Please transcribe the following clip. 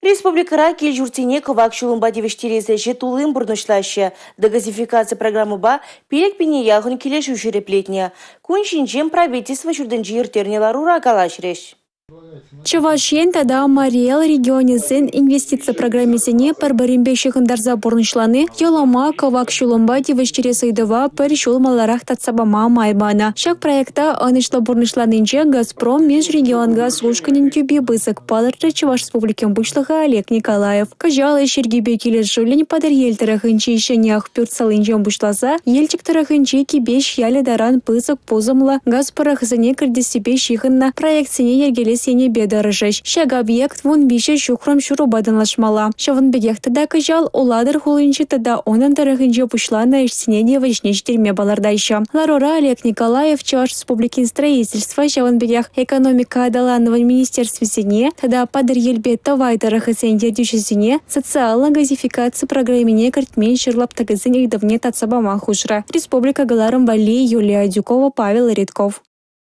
Республикӑра кил-ҫуртсене кӑвак ҫулӑмпа тивӗҫтерес ӗҫе туллин пурнӑҫлаҫҫӗ. Догазификаци программӑпа 5 пине яхӑн килӗшӳ ҫирӗплетнӗ. Кун ҫинчен Правительство ҫуртӗнче ирттернӗ ларура калаҫрӗҫ. Чӑваш Ен тата Мари Эл регионӗсен инвестици программисене пӗр-пӗринпе ҫыхӑнтарса пурнӑҫлани Йӑлӑма кӑвак ҫулӑмпа тивӗҫтерес ыйтӑва пӗр ҫул маларах татса пама май панӑ. Ҫак проекта ӑнӑҫлӑ пурнӑҫланинче «Газпром межрегионгаз» ушкӑнӗн тӳпи пысӑк, палӑртрӗ Чӑваш Республикин Пуҫлӑхӗ Олег Николаев. Кӑҫал ӗҫ йӗркипе килӗшӳллӗн Патӑрьел тӑрӑхӗнчи Ҫӗнӗ Ахпӳрт салинчен пуҫласа Елчӗк тӑрӑхӗнчи Кипеҫ ялӗ таран пысӑк пусӑмлӑ газ пӑрӑхӗсене кӗртессипе ҫыхӑннӑ проектсене йӗркелес енӗпе тӑрӑшӗҫ. Ҫак объект 13 ҫухрӑм ҫурӑпа танлашмалла. Ҫавӑн пекех тата кӑҫал Улатӑр хулинче тата унӑн тӑрӑхӗнче пуҫланӑ ӗҫсене те вӗҫне ҫитерме палӑртаҫҫӗ. Ларура Олег Николаев Чӑваш Республикин строительство, ҫавӑн пекех экономика аталанӑвӗн министерствисене тата Патӑрьелпе Тӑвай тӑрӑхӗсен ертӳҫисене социаллӑ газификаци программине кӗртмен ҫӗр лаптӑкӗсен ыйтӑвне татса пама хушрӗ. Республика кӑларӑм валли Юлия Адюкова, Павел Редков.